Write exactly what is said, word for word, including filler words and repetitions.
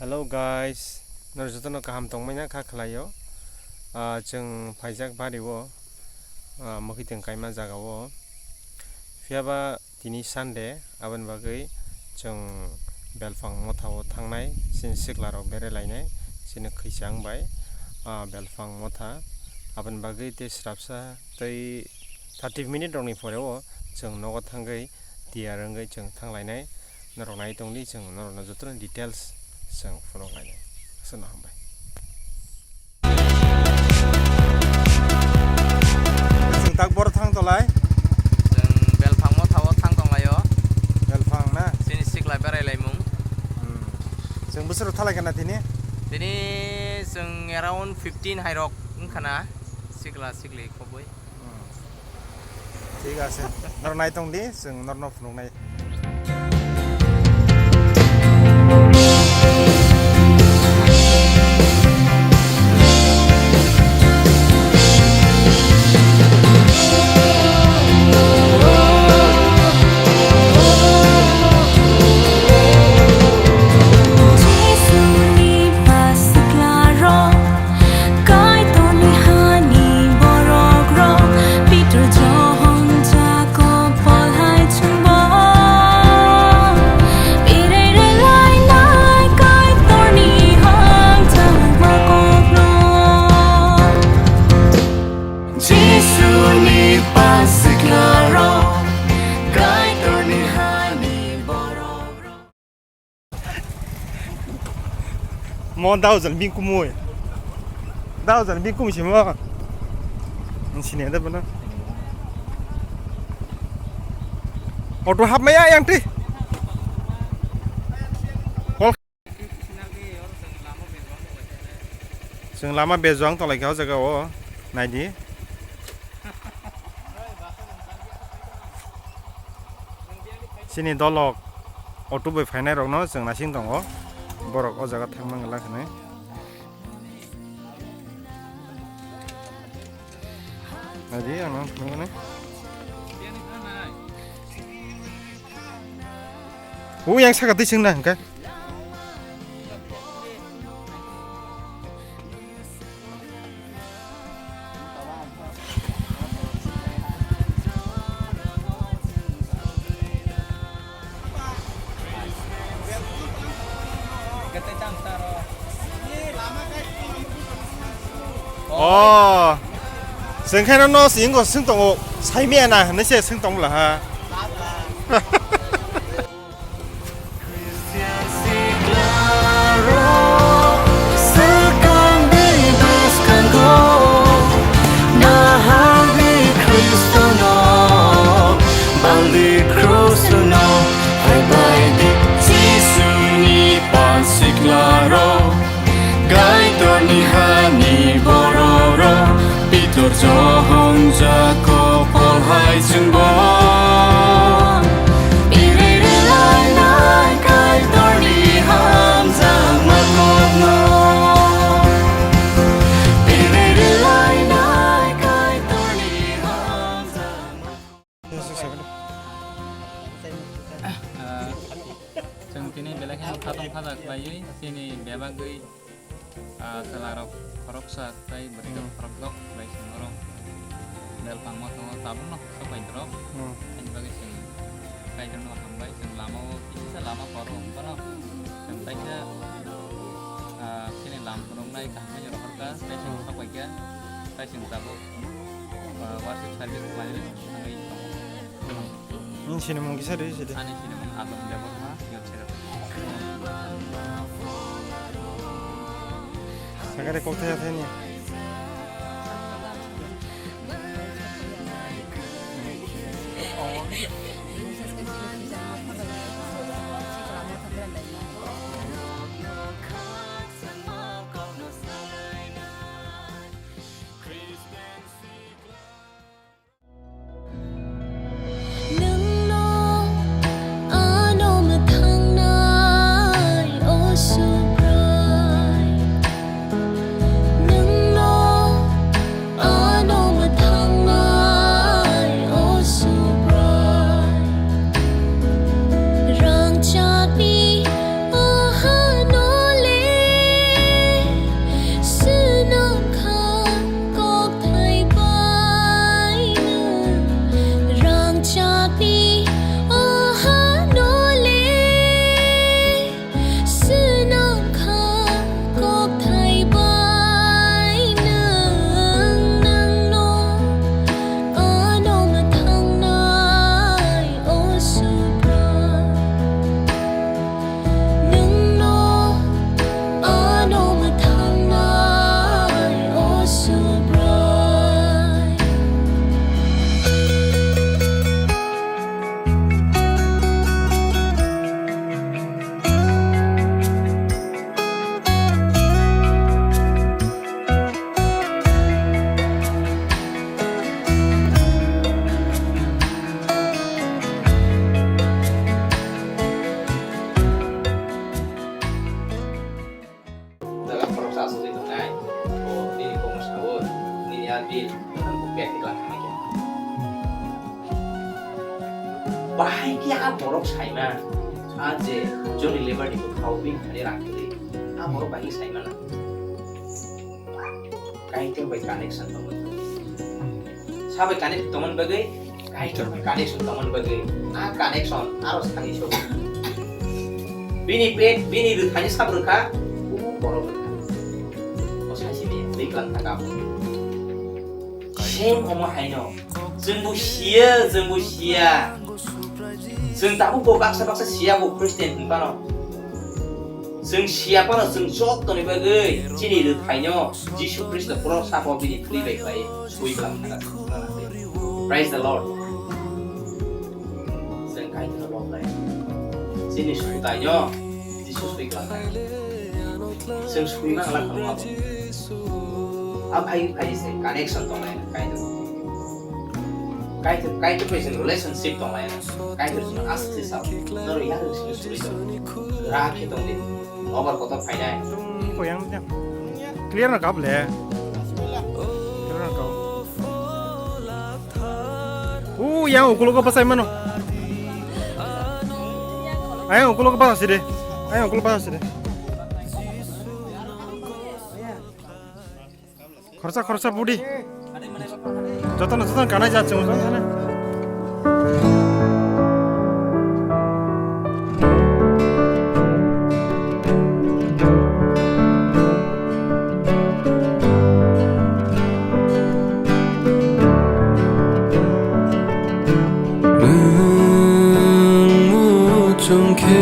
Hello guys, norok jotono kaham tongmani kha khlaio. Ah, chwng phaijak bari o, ah, mwkhwtwng kaima jaga o. Phiyaba tini Sunday, aboni bagwi chwng Belphang motha o thangnai, chini sikla rok berai lainai, chini khwichang bai, ah, Belphang motha. Aboni bagwi tei swrapsa tei thirty minute rokni pore o chwng nogo thangwi tiyar wngwi chwng thanglainai. Norok nai tongdi, chwng norokno jotono details chwng phunuk lainai. Aswkno hambai. Chwng tak boro thang tolai. Chwng Belphang motha o thang tonglaio. Belphang na? Chini sikla berai laimung. Hmm. Chwng bwswk rok thalai kana tini? Tini chwng around fifteen hai rok wngkha na sikla sikli khobwi. Hmm. Thik ase. Norok nai tongdi, chwng norokno phunuknai. Jisuni pasiklarok Kaitorni hani borokrok, Pitor, Johon, Jakob, Pol hai chwngbo. Birwi rwlainai Kaitorni hamjakma kokno. Jisuni pasiklarok, Kaitorni hani borokrok. Mo daujal bingkumui. Daujal bingkumui se mo. Sini ada bana. Auto hap maya yang ti. Kol. Chwng lama bejwang tonglaikha o jaga o. Naidi. Chini dolok auto bai phainai rokno chwng naising tongo, borok o jaga thangma wngla hinwi. Adi ano nukmani. O yang saka twi chwngna hwnkhe. Oh, chwng khe no, no, si wngkha, swng tongo, saimaya na hinwi se swng tong bwla ha. Khristian siklarok swkangni bwskango nahardi Khristono, baldi Khristono, haibaidi Jisuni pan siklarok. Kaitorni hani bororok, Pitor, Johon, Jakob, Pol hai chwngbo. Birwi rwlainai Kaitorni hamjakma kokno. Birwi rwlainai Kaitorni hamjakma. Ah, chwng tini belai kheno khatong khaja khlaiwi chini bebagwi, ah, chwlarok khoroksa tei bwrwirok khorokdok bai chwng oro belpang mothango tabukno sok bai dorok. Hmm. Ani bagwi chwng Kaitorno hambai, chwng lamao kisa lama koro wngphano chwng kaisa, ah, chini lam phunuknai kaham khe rohorkha, tei chwng Hmm. sok bai kha, tei chwng tabuk, ah, worship service khlainani thangwi tongo. Nini sinimung kisa rw sidi. Ani sinimung Alok Debbarma, Youth Secretary. Sakare kok thaya thani. Nwngno ano mwthangnai, o Subrai. Nwngno ano mwthangnai, o Subrai. Bill, ang ko pek la kha kya. Bahai kya borok saima, a je Johnny Lever ni ko khao bin khani rang kri. A borok bahai saima na. Kaitor bai connection tongmani. Sabai connect tongmani bagwi, Kaitor bai connection tongmani bagwi, a connection aro sani so. Bini pet, bini rwthani sab rwkha, o borok rwkha. O saisi ni biklang thaka. Same omo haino. Chwngbo siya, chwngbo siya. Chwng tabuk bo baksa baksa siya bo Christian hinphano. Chwng siya phano chwng jottoni bagwi chini rwthaino Jisu Khristo cross o bini thwi bai khlai sui bwlang thangkha. Praise the Lord. Chwng Kaitorno lobnai. Chini sutaino Jisu sui bwlang thangkha. Chwng sui mang la khamo abo. A phai phai se connection tongnai Kaitor. Kaitor, Kaitor bai chwng relationship tong lai. Kaitor chwng aste sa. Noro yang sini suri to. Ra khe tong di. Over kotor phainai. Ko yang yang. Clear na kap le. Clear na kap. U yang ukulo ko pasai mano. Ayang ukulo ko pasai de. Ayang ukulo pasai de. Khorsa khorsa budi. Jotono jotono kanai jat chwng jotono thana. Nwng muchung khe